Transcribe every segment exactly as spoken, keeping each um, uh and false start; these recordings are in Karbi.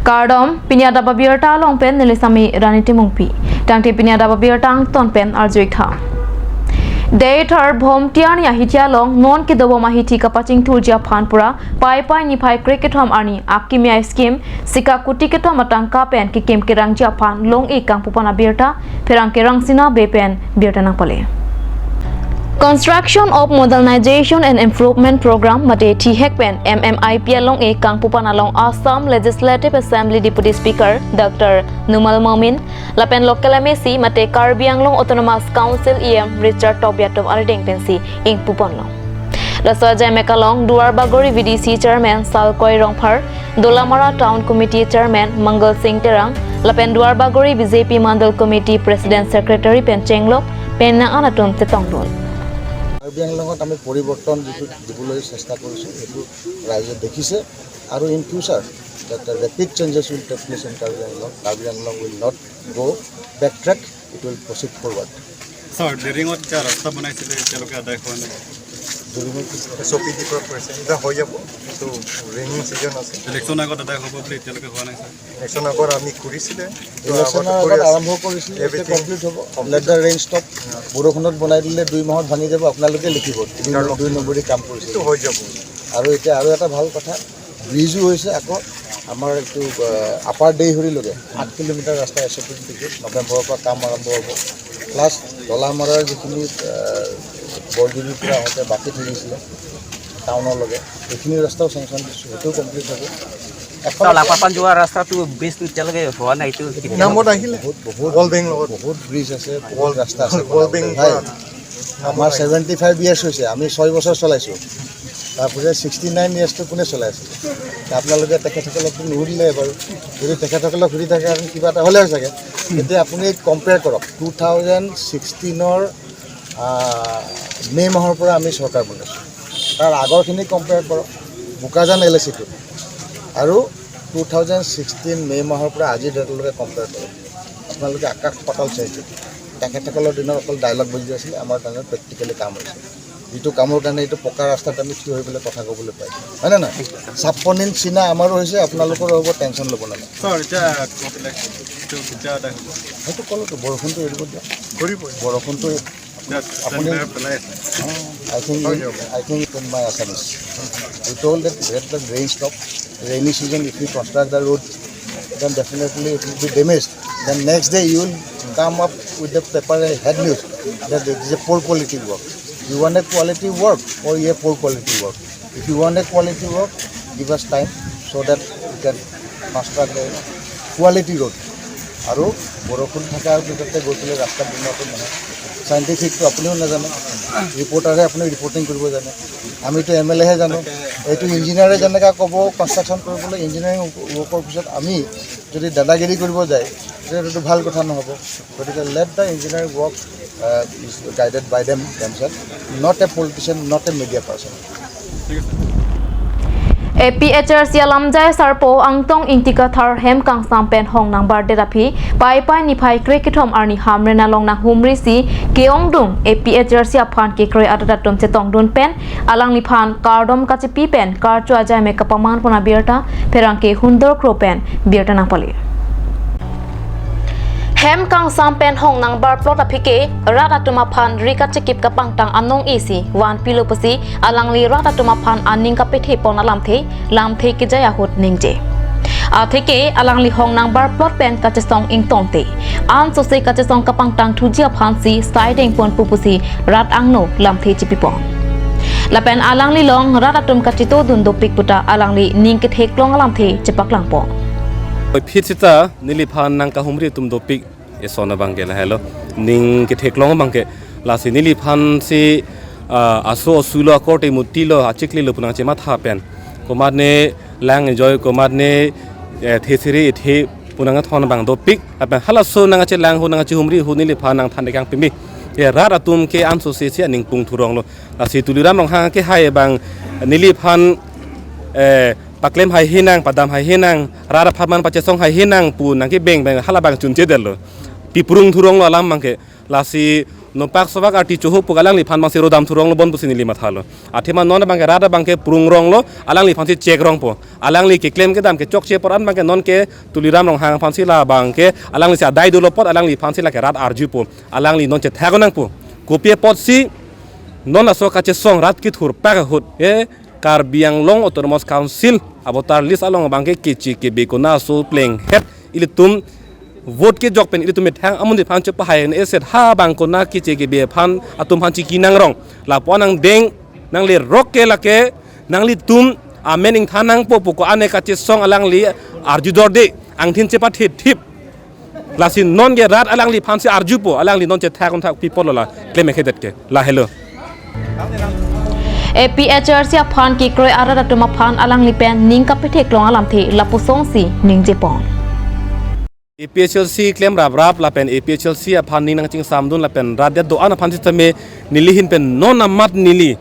Kardom, pini adap abirta along pen neli Sami Rani Timungpi. Tangte pini adap abirta angton pen arju-ik tha. Deithar Bhomtiani ahithi along non kedobom ahithi kapachingthurji aphan pura Paipai niphai krekethom arni akimi a-scheme sika kuti kethom atangka pen kekim kerangji aphan long-ik kangpupan abirta pherangke Rangsina Bey pen birta nangpale. Construction of Modernization and Improvement Program mate thihek pen M M I P along-ik kangpupan along Assam Legislative Assembly Deputy Speaker Doctor Numal Momin lapen local M A C mate Karbi Anglong Autonomous Council E M Richard Tokbi atum arideng pensi ingpuponlo. Laso ajaimek along Duarbagori V D C Chairman Salkoi Rongphar, Dolamara Town Committee Chairman Mangal Singh Terang, lapen Duarbagori B J P Mandal Committee President Secretary pen chenglok penang an atum chetongdun. Karbi আংলঙত আমি পৰিৱৰ্তন যিটো দিবলৈ চেষ্টা কৰিছোঁ, সেইটো ৰাইজে দেখিছে। আৰু in future, that the rapid changes will take place in Karbi Anglong. Karbi Anglong will not go back track, it will proceed forward. Sir, দেৰিঙত এতিয়া ৰাস্তা বনাইছিলে, এতিয়ালৈকে আদায় হোৱা নাই। দেৰিঙত এছ অ' পি দি পৰা কৰিছে, এতিয়া হৈ যাব, এইটো ৰেইনিং ছিজন আছে। ইলেকশ্যন আগত আদায় হ'ব বুলি এতিয়ালৈকে হোৱা নাই, ছাৰ। ইলেকশ্যন আগত আমি কৰিছিলে, ইলেকশ্যনৰ আগত আৰম্ভ কৰিছিলে, এতিয়া কমপ্লিট হ'ব। Let the rain stop। বৰষুণত বনাই দিলে দুই মাহত ভাঙি যাব, আপোনালোকে লিখিব। দুই, দুই নম্বৰী কাম কৰিছে। এইটো হৈ যাব। আৰু এতিয়া আৰু এটা ভাল কথা, ব্ৰিজো হৈছে, আকৌ আমাৰ এইটো, আহ, আপাৰ দেইহুৰিলৈকে সাত কিলোমিটাৰ ৰাস্তা এছ অ' পি দিছে, নৱেম্বৰৰ পৰা কাম আৰম্ভ হ'ব। প্লাছ ডলামাৰাৰ যিখিনি, আহ, বৰজুৰিৰ পৰা আহোঁতে বাকী থাকিছিলে টাউনলৈকে, সেইখিনি ৰাস্তাও চেংচন দিছোঁ, সেইটোও কমপ্লিট হ'ব। এখন ছাৰ, লাপাপান যোৱা ৰাস্তাটো ব্ৰিজটো এতিয়ালৈকে হোৱা নাই, এইটো কেতিয়া হ'ব? নামত আহিলে। বহুত, বহুত ৱৰ্ল্ড বেংক লগত। বহুত ব্ৰিজ আছে, বহুত ৱৰ্ল্ড ৰাস্তা আছে। ৱৰ্ল্ড বেংক ভাই, পৰা। আমাৰ ছেভেণ্টি ফাইভ ইয়াৰ্ছ হৈছে, আমি ছয় বছৰ চলাইছোঁ। তাৰপিছত ছিক্সটি নাইন ইয়াৰ্ছটো কোনে চলাই আছে? আপোনালোকে তেখেতসকলকতো নুসুধিলে এবাৰো। যদি তেখেতসকলক সুধি থাকে, আমি কিবা এটা হ'লে হয় চাগে। এতিয়া আপুনি কম্পেয়াৰ কৰক, টু থাউজেণ্ড ছিক্সটিনৰ, আহ, মে' মাহৰ পৰা আমি চৰকাৰ বনাইছোঁ। তাৰ আগৰখিনি কম্পেয়াৰ কৰক, বোকাজান এল এ চিটো আৰু টু থাউজেণ্ড ছিক্সটিন মে' মাহৰ পৰা আজিৰ ডেটলৈকে কম্পেয়াৰ কৰক। আপোনালোকে আকাশ পাতাল চেঞ্জ হ'ব। তেখেতসকলৰ দিনত অকল ডায়লগ বাজি আছিলে, আমাৰ দিনত প্ৰেক্টিকেলি কাম হৈছে। যিটো কামৰ কাৰণে এইটো পকা ৰাস্তাত আমি থিয় হৈ পেলাই কথা ক'বলৈ পাইছোঁ, হয় নে নহয়? ছাপন্ন ইঞ্চ চীনা আমাৰো হৈছে, আপোনালোকৰো হ'ব, টেনশ্যন ল'ব নালাগে। ছাৰ, এতিয়া কমপ্লেক্স এইটো কেতিয়া আদায় হ'ব? সেইটো ক'লোতো, বৰষুণটো এৰিব দিয়া। কৰিবই। বৰষুণটো এতিয়া আপুনি টেণ্ডাৰ পেলাই আছে। I think, I think in my Assamese, we told that let the rain stop. Rainy season, if you construct the road, then definitely it will be damaged. Then next day you will come up with the paper and head news that it is a poor quality work. You want a quality work or a poor quality work? If you want a quality work, give us time so that we can construct a quality road. আৰু বৰষুণ থকাৰ পিছতে গৈ পেলাই ৰাস্তা বনোৱাটো নহয়। চাইণ্টিফিকটো আপুনিও নাজানে, ৰিপৰ্টাৰহে আপুনি ৰিপৰ্টিং কৰিব জানে। আমিতো এম এল এহে জানো। এইটো ইঞ্জিনিয়াৰে যেনেকৈ ক'ব কনষ্ট্ৰাকশ্যন কৰিবলৈ, ইঞ্জিনিয়াৰিং ৱৰ্কৰ পিছত আমি যদি দাদাগিৰি কৰিব যায়, তেতিয়া এইটো ভাল কথা নহ'ব। গতিকে let the engineer work, uh, is guided by them themselves, not a politician, not a media person. A P H R C alamjai sarpo Angtong Ingti Kathar hem kangsam pen hong nangbardet aphi Paipai niphai krekethom arni Hamren along nanghumrisi ke-ongdung A P H R C aphan kekroi adat atum chetongdun pen alangliphan kardom kachipi pen karcho ajaimek kapamanpon abirta pherangke Hundor Kro pen birta nangpale. Hem kangsam pen hong nangbarplot aphi ke rat atum aphan ri kachekip kapangtang anong isi vanpilo pusi alangli rat atum aphan aning kapethepon alamthe, lamthe kejai ahut ningje. Atheke alangli hong nangbarplot pen kachesong ingtongte, ansose kachesong kapangtang thuji aphansi saidengponpo pusi rat angno lamthe chipipon. Lapen alanglilong rat atum kachitodun dopik puta alangli ning ketheklong alamthe chepaklangpo. Oi, phit sita neliphan nangkahumri atum dopik, eson abangke lahelo. Ning ketheklong abangke, lasi neliphansi, ah, aso asulo akorte mutilo achiklilo pu nangchematha pen, komatne lang enjoy, komatne, eh, thesiri ethe pu nangthon abang dopik. Lapen halaso nangchelang hu nangchehumri hu neliphan nangthan dekang pimi. Eh, rat atum ke ansose si aning pung thuronglo. Lasi Tuliram Ronghang kehai abang neliphan, eh, paklem haihenang, padam haihenang, rat apharman pachesong haihenang pu nangkebeng beng halabang chunchedetlo. Piprung thuronglo alam abangke. Lasi Nopak sovak arti choho pu alangliphan abangsi rodam thurong lo bon pusi neli mathalo. Athema non abangke rat abangke prungrong lo, alangliphansi chekrong po. Alangli keklem kedam kechokche apor an abangke nonke Tuliram Ronghang aphansi labangke alanglisi adai dolo apot alangliphansi lake rat arju po. Alangli non chethak nangpo. Kopi apotsi non laso kachesong rat kethur pak ahut, eh, Karbi Anglong Autonomous Council avoter list along abangke keche kebe kona aso plenghet ilitum vote kejok pen ilitum methang amonit aphan chepahai ne eset ha abang kona keche kebe aphan atum aphan chiki nangrong. Lapu-an nangdeng nanglerok ke lake nanglitum amen ingthan nangpo pu ko-an ne kachesong alangli arju dorde angthin chepathe thip. Lasi nonke rat alangliphansi arju po, alangli non chethak un thak pi apotlo la klem ekhedet ke. Lahelo. A P H L C aphan kekroi arat atum aphan alangli pen ning kapetheklong alamthe lapusonsi ningje pon. A P H L C klem raprap lapen A P H L C aphan ning nangchingsamdun lapen rat adet do-an aphan sitame neli ahin pen non amat neli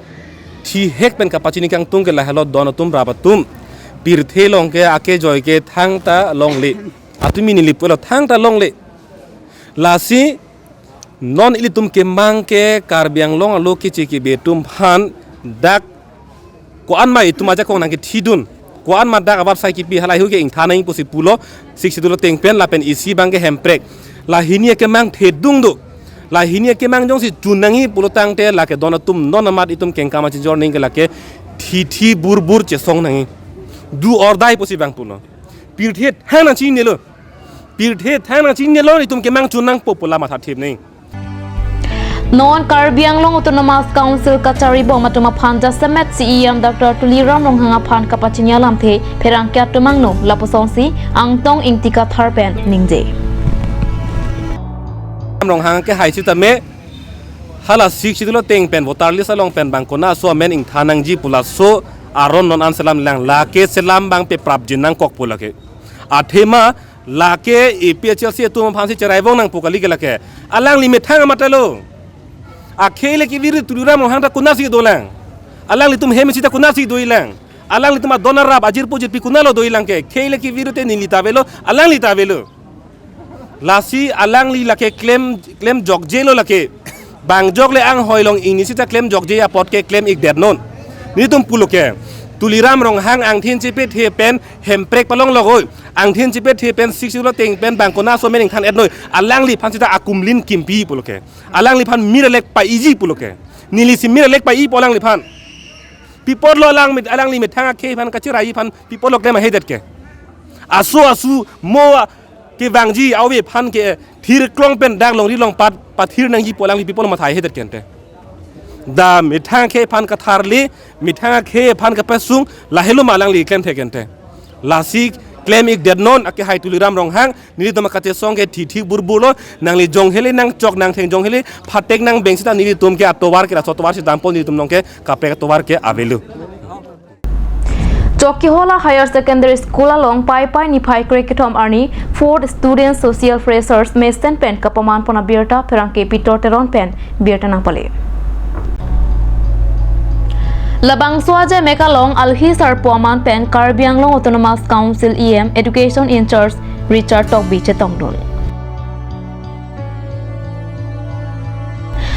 thihek pen kapachini kangtung ke lahelo don atum rap atum. Pirthe along ke akejoi ke thangta longle. Atumi neli pulo thangta longle. Lasi non ilitum kemang ke Karbi Anglong alo keche kebe atum aphan dak ko-an ma itum ajakong nangkethidun. Ko-an ma dak avap sai kipi halahei ke ingthan nang pusi pulo, Sixth Schedule ateng pen lapen isi abangke Hemprek. Lahini akemang thedung do. Lahini akemang jongsi chun nangji pulo tangte lake don atum non amat itum kengkam achijor ning ke lake thithi burbur chesong nangji. Do or die pusi abang pulo. Pirthe thang nangchinilo. Pirthe thang nangchinilo itum kemang chun nangpo pu la matha thip nang. Non Karbi Anglong Autonomous Council kachari bom atum aphan jasemet C E M Doctor Tuliram Ronghang aphan kapachini alamthe pherangke atum angno lapusonsi Angtong Ingti Kathar pen ningje. Ronghang kehai sitame hala Sixth Schedule ateng pen voter list along pen bang kona aso amen ingthan nangji pu laso aron non an selam lang lake selam abang peprapji nangkok pu lake. Athema lake A P H L C atum aphansi cherai vong nangpo kali ke lake. Alangli methang amat lo. Akhei le kevir Tuliram Ronghang ta konatsi dolang. Alanglitum hem isi ta konatsi doilang. Alanglitum adon arap ajirpo jirpi konatlo doilang ke. Khei le kevir te neli ta avelo, alangli ta avelo. Lasi alangli lake klem, klem jokjelo lake. Bang jok le anghoi along ingni sita klem jokje apot ke klem ikdet non. Nelitum pulo ke. Tuliram Ronghang angthin chepethe pen Hemprek palong logoi. Angthin chepethe pen Sixth Schedule ateng pen bang kona aso amen ingthan-et noi. Alangliphan sita akumlin kimpi pulo ke. Alangliphan miralek pa-iji pulo ke. Nelisi miralek pa-ipo alangliphan. Pi apotlo alang mit-, alangli methang akhei aphan kachiraiji aphan pi apotlo klem ahedet ke. Aso asu mo kevangji ave aphan ke thirklong pen dak longri longpat pathir nangji pu alangli pi apotlo matha hedet ke ante. Dak methang akhei aphan katharli, methang akhei aphan kapesung, lahelo ma alangli klem thek ke ante. Lasi klem ikdet non akehai Tuliram Ronghang, nelitum akachesong ke thithi burbur lo, nangli jonghele nangchok nangtheng jonghele, phatek nangbeng sita nelitum ke atovar ke laso atovar si dampo nelitum along ke kaprek atovar ke avelo. Chokihola Higher Secondary School along Paipai niphai krekethom arni Fourth Student Social Freshers mesen pen kapaman pon abirta pherangke Pitor Teron pen birta nangpale. Labangso ajeme along alhi sarpo aman pen Karbi Anglong Autonomous Council E M Education in Charge Richard Tokbi chetongdun.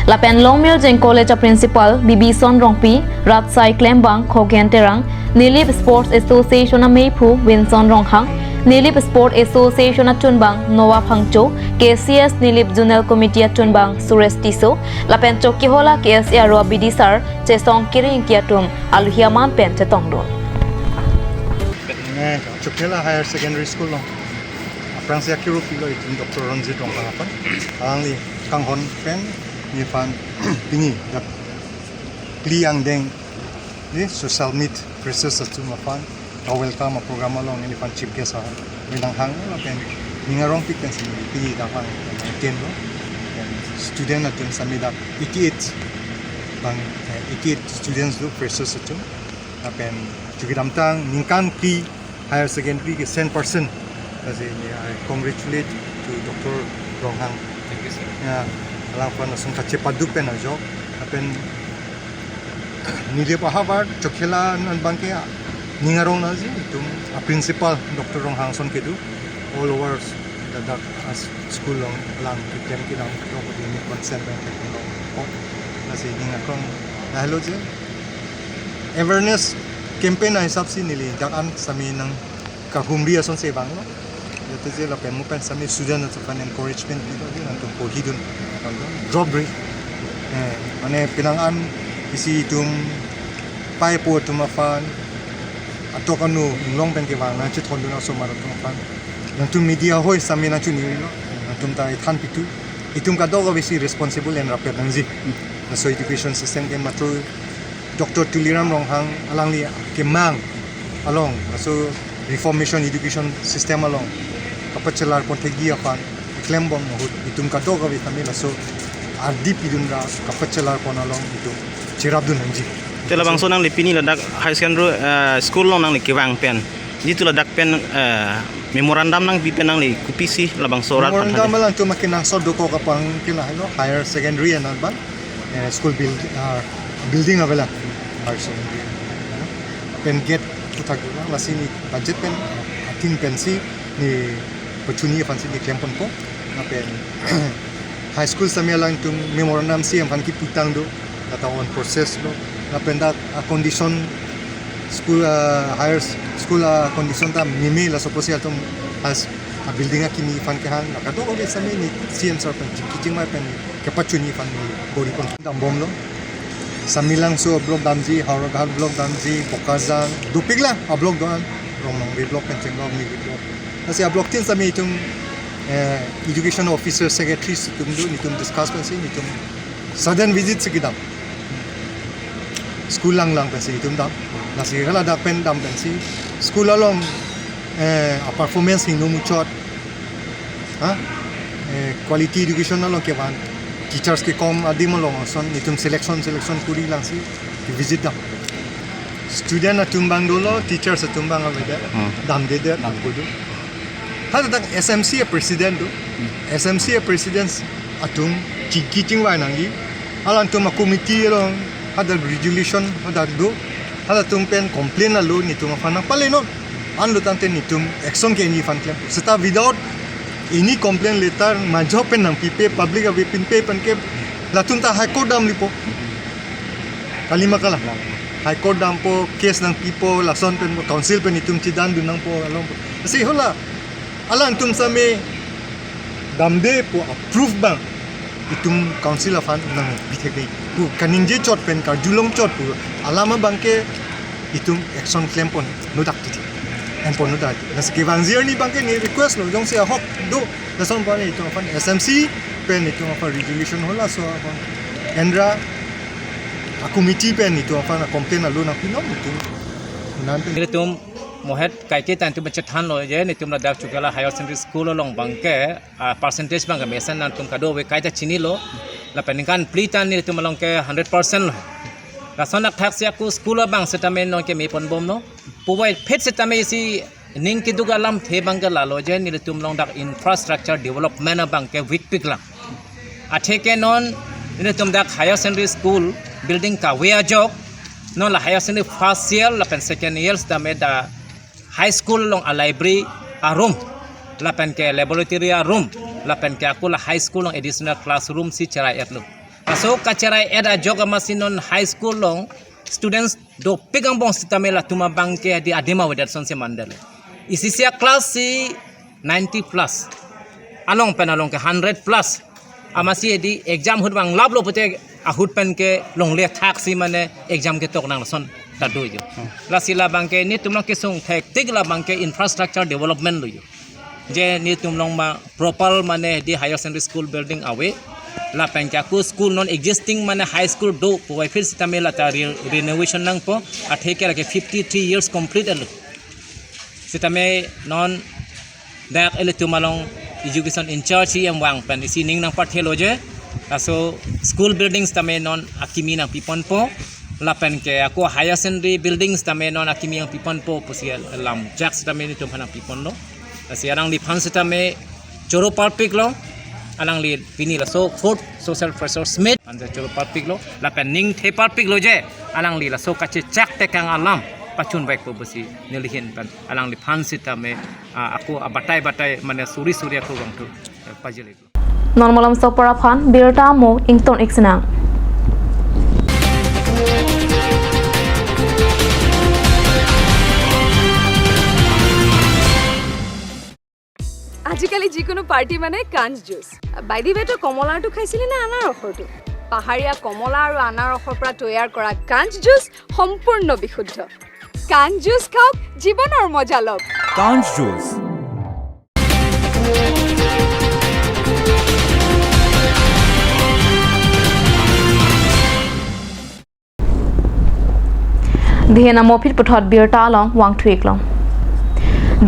Lapen Longmirjeng College a Principal Bibison Rongpi, Ratsai Klembang, Khogen Terang, Nilip Sports Association a meiphu Winson Ronghang, Nilip Sport Association a chunbang Noah Phangcho, K C S Nilip Zonal Committee a chunbang Suresh Tisso, lapen Chokihola K S A aro a bidisar, chesong kiri ingki atum, alhi aman pen chetongdun. Eh, Chokihola Higher Secondary School along aphrangsi akiro pilo itum Doctor Ranjit Ronghang aphan. Alangli kanghon pen nephan pini dak phli angdeng ni social meet freshers atum aphan a welcome a program along nephan chief guest a wi nanghang lapen ning arongpik pen si pini dak lang pen ken lo. Student atum sami dak eighty-eight bang, eh, eighty-eight students do freshers atum. Lapen chukidamtang ningkan phli higher secondary ke cent percent. Lasi ne, I congratulate to Doctor Ronghang. Thank you, sir. Ya, alangphan asung kachepaduk pen ajok. Lapen Nilip ahavar Chokihola an abangke ning arong nangji itum a principal Doctor Ronghang ason kedo all over ladak as school along lang keklem kedam kedo padi ni consent pen keklem. Lasi ning akrong lahelo je awareness campaign ahisap si neli dak an sami nang kahumri ason se vanglo. Jate je lapen mo pen sami student atum aphan encouragement pilo je nangtum porhidun. Drop ri. Eh, mane penang an isi itum paipo atum aphan atok anu inglong pen kevang nangchethondun asomar atum aphan. Nangtum media hoi sami nangchunilo. Nangtum ta ithan pitu. Itum kadokave si responsible and rapet nangji. Laso education system ke matro Doctor Tuliram Ronghang alangli kemang along, laso reformation education system along kapachelar pon thekji aphan klembom ahut itum kadokave kami laso ardi pidun ra kapachelar pon along itum cherapdun nangji. Te labangso nangli pini ladak high secondary, eh, school along nangli kevang pen, jitu ladak pen, eh, memorandum nangpi pen nangli kopisi labangso rat aphan memorandum tadi? Alangtum akenangsot dokok aphan ke lahelo higher secondary anat ban, eh, school build, ah, building avela higher secondary pen gate puthak dula lasi ne budget pen atin pensi ne pachuni aphansi ne klem ponpo. Lapen high school sami alangtum memorandum si aphan kiputang do, lata on process lo. Lapen dak a condition school, ah, higher school a condition ta meme, laso apotsi atum has a building akimi aphan kehang, la kadokave sami ne C M sir pen chingki chingvai pen kepachuni aphan ne bor-i pon dambomlo. Samelangso block damji, Howraghat block damji, Bokajan, dopik la a block do-an, Rongmongve block pen chenglok ni block. Lasi a block tin sami itum, eh, education officer, secretary atum do, netum discuss pensi netum sudden visit si kedam. School langlang pensi itum dam. Lasi haladak pen dam pensi school along, eh, a performance hingno muchot. Ha? Eh, quality education along kevan. Teachers kekom adim along ason netum selection selection kuri langsi visit dam. Student atum abang dolo, teachers atum abang avedet. Hmm. Damdedet, dam kudu. Haladak S M C a president do. Hmm. S M C a president atum chingki chingvai nangji. Alangtum a committee along hadak resolution hadak do. Halatum pen complain alo netum aphan nangpalenon. Anlo tangte netum action ke-enji aphan klem. Seta without any complain letter majok pen nangpipe, public ave pinpe pen ke latum ta High Court damlipo. Kalima kala. High Court dampo, case nangpipo, lason pen council pen itum chedandun nangpo along. Lasi hala alangtum sami damde pu a proof abang itum council aphan nangpithek dei pu kaningje chot pen karjulong chot pu alam abang ke itum action klem ponnodak titi. En ponnodak. Lasi kevangji arni abang ke ne request lo, jongsi ahok do, lason pen itum aphan S M C pen itum aphan resolution halaso aphan enra a committee pen itum aphan a complain alo nangpinon itum. Nang pen. Netum mohet kaike tangtum chethanlo je netum ladak Chokela Higher Secondary School along abang ke, ah, percentage abang ke mesen nangtum kadokave kaita chinilo. Lapen ningkan phli ta netum along ke hundred percent lo. Lason athak si ako school abang setame non keme ponbomlo. Puvoiphit setame isi ning keduk alamthe abang ke lalo je netum along dak infrastructure development abang ke weak pik lang. Athe ke non netum dak Higher Secondary School building kave ajok, non la Higher Secondary first year lapen second year setame dak high school along a library a room, lapen ke laboratory a room, lapen ke ako la high school along additional classroom si cherai-etlo. Laso kacherai-et ajok amatsi non high school along students dopik angbong setame latum abang ke adi adim avedet asonsi mandetlo. Isi isi a class si ninety plus. Along pen along ke hundred plus. Amatsi adi exam ahut vanglaplo pute ahut pen ke longle thaksi mane exam ketok nang lason ta do jo. Hmm. Lasi labang ke netum along kesung thektik labang ke infrastructure development lo jo. Je netum along ma proper mane adi Higher Secondary School building ave. Lapen ke ako school non existing mane high school do puvoiphit setame lata re-, renovation nangpo. Athe ke lake fifty three years complete alo. Setame non dak ilitum along education in charge si em vang pen isi ning nangpathelo je. Laso school building setame non akimi nangpiponpo. Lapen ke ako Higher Secondary building setame non akimi nangpiponpo pusi lam jak setame netum aphan nangpiponlo. Lasi alangliphan setame choro parpiklo, alangli pini laso fourth social pressure meet anta choro parpiklo, lapen ningthe parpiklo je alangli laso kachechak tekang alam pachunvekpo pusi nelihin pen alangliphan setame, ah, ako abatai batai mane suri suri ako vangthu, eh, pajilek. Non malom sopor aphan birta mo ington iksinang. আজিকালি যিকোনো পাৰ্টি মানে কাঞ্চ juice. By the ৱে, তই কমলাৰটো খাইছিলি নে আনাৰসৰটো? পাহাৰীয়া কমলা আৰু আনাৰসৰ পৰা তৈয়াৰ কৰা কাঞ্চ জুচ সম্পূৰ্ণ বিশুদ্ধ। কাঞ্চ জুচ খাওক, জীৱনৰ মজা লওক। কাঞ্চ juice. Dihena mopit puthot birta along vangthu-ik long.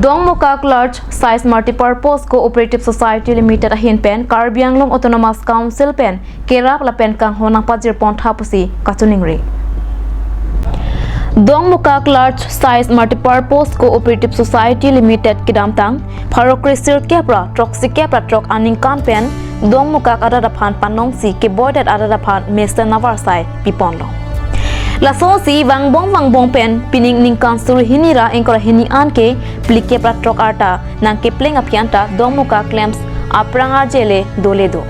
Dongmukak Large Size Multipurpose Cooperative Society Limited ahin pen Karbi Anglong Autonomous Council pen kerap lapen kanghon nangpajir pontha pusi kachiningri. Dongmukak Large Size Multipurpose Cooperative Society Limited kedamtang pharo kre sirkep ra throksi kep ra throk aningkan pen Dongmukak arat aphan panongsi keboidet arat aphan mesen avarsai piponlo. Lasonsi vangbom vangbom pen pining ningkan suri hini ra ingkoi ra hini an ke phlikep ra throk arta nangkepleng aphi anta Dongmukak Lamps aphrang arje le dole do.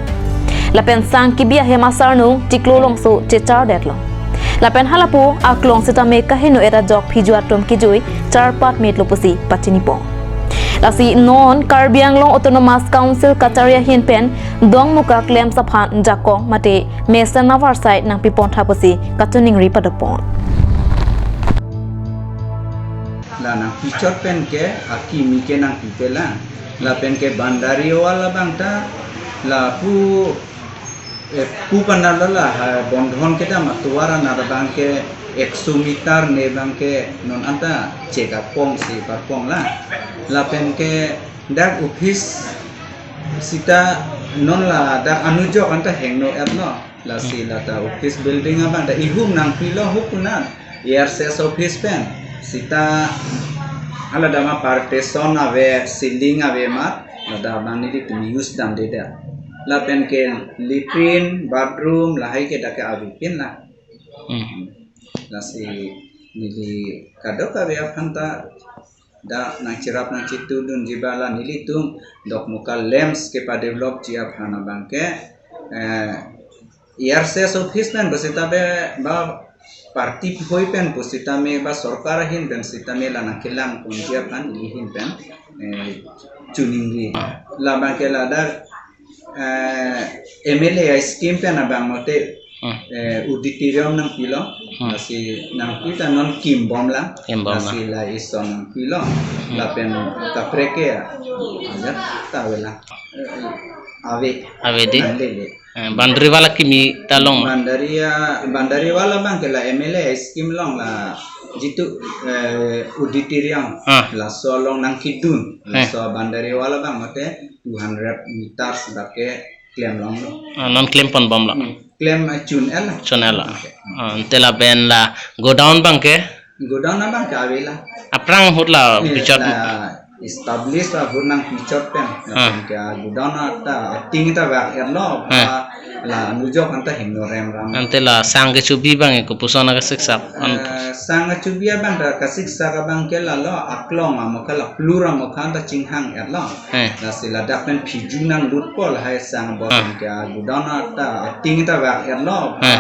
Lapen sang kebi ahem asarnung chiklo longso chechardetlo. Lapen halapu aklong sitame kaheno et ajok phiju atum kejui charpat metlo pusi pachinipo. Lasi non Karbi Anglong Autonomous Council kachari ahin pen Dongmukak Lamps aphan jakong mate mesen avarsai nangpipontha pusi kachiningri padopon. La nangpichot pen ke akimi ke nangpipe lang. Lapen ke boundary wall abang ta lapu, eh, pu panalo la ha bondhon kedam atovar anar abang ke ekso meter ne abang ke non anta chek apong si parpong la. Lapen ke dak office sita non ladak anujok anta hengno etlo. Lasi lata office building abang ta ihum nangpilo hukunan A R C S office pen. Sita hala dama partition ave, ceiling ave ma, lata abang nelitum use damde det. Lapen ke latrine, bathroom, lahai ke dak ke avepin la. Hmm. Lasi neli kadokave aphan ta dak nangcherap nangchetudunji ba la nelitum Dongmukak Lamps kepadevelopji aphan abang ke, eh, A R C S office pen pusitame ba party hoi pen pusitame ba sorkar ahin pen sitame la nangkelang ponji aphan ili ahin pen, eh, chiningri. Labang ke ladak, eh, M L A scheme pen abang mate, Hmm. eh, auditorium nangpilo. Hmm. Lasi nangpi ta non kimbom lang. Kimbom lang. Lasi la ison nangpilo. Hmm. Lapen kaprek ke ya. Aja ta ave lang. Eh, ave. Ave di. Nanglele. Eh, boundary wall akimi ta long. Boundary ya, boundary wall abang ke la M L A scheme along la jitu, eh, auditorium. Ah. Laso along nangkedun. Eh. Laso boundary wall abang mate two hundred meters dak ke klem longlo. Ah, non klem ponbomlo. Hmm. Klem, eh, chun-et la. Chun-et la. Okay. Ah, ante lapen la godown abang ke? Godown abang ke ave la. Aphrang ahut la eh, pichot. La establish ahut nangpichot pen. Ah. Lapen ke godown ta ating ta vak-etlo. Ah. La anujok anta hingno remram. Ante la sang kechobi abang ke kopuson akasiksak? Eh, sang kechobi abang ta kasiksak abang ke lalo aklong amokha la floor amokha ta chinghang-etlo. Eh. Lasi ladak pen phiju nanglut pol hai sang bos eh. Ke godown ta ating ta vak-etlo. Eh.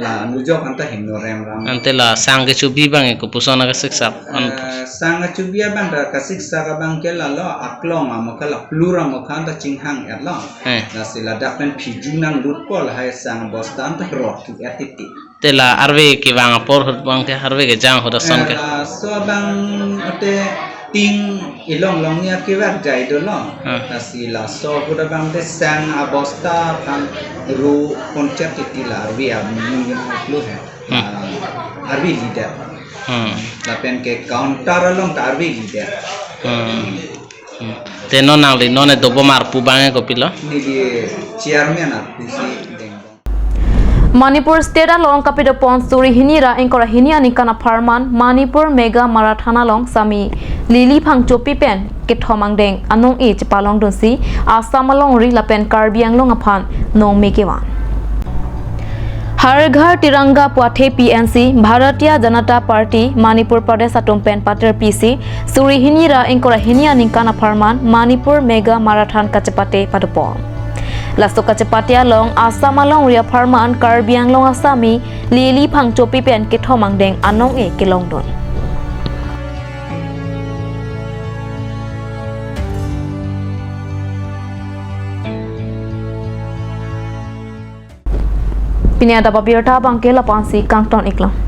La anujok anta hingno remram. Ante la sang kechobi abang ke kopuson akasiksak? Eh, sang kechobi abang ta kasiksak abang ke lalo aklong amokha la floor amokha ta chinghang-etlo. Eh. Lasi ladak pen phiju nanglut pol hai sang bos ta anta rot ki-et titi. Te la arve kevang apor ahut abang ke, arve kejang ahut ason ke? Eh, laso abang ate ting ilong long ya kevak jai dolo. Hmm. Lasi laso ahut abang te sang abosta aphan ru ponchek titi la arve amu yang aplu he. Hmm. Ah, arve lidet. Hmm. Lapen ke counter along ta arve lidet. Hmm. Hmm. Te non nangli non e dobom arpu abang ke kopilo? Neli chairman arpu si deng. Manipur State along kapadopon suri hini ra ingkoi ra hini aningkan apharman Manipur Mega Marathon along Sami Lily Phangchopi pen kethom angdeng anong-e chepalongdunsi Assam alongri lapen Karbi Anglong aphan nongme kevan. Har Ghar Tiranga pu athe P N C, Bharatiya Janata Party, Manipur Pradesh atum pen patir pisi suri hini ra ingkoi ra hini aningkan apharman Manipur Mega Marathon kachepate padopon. Laso kachepate along Assam alongri apharman Karbi Anglong Assami Lily Phangchopi pen kethom angdeng anong-e kelongdun. Pini adap abirta abangke la-ansi kangton iklang.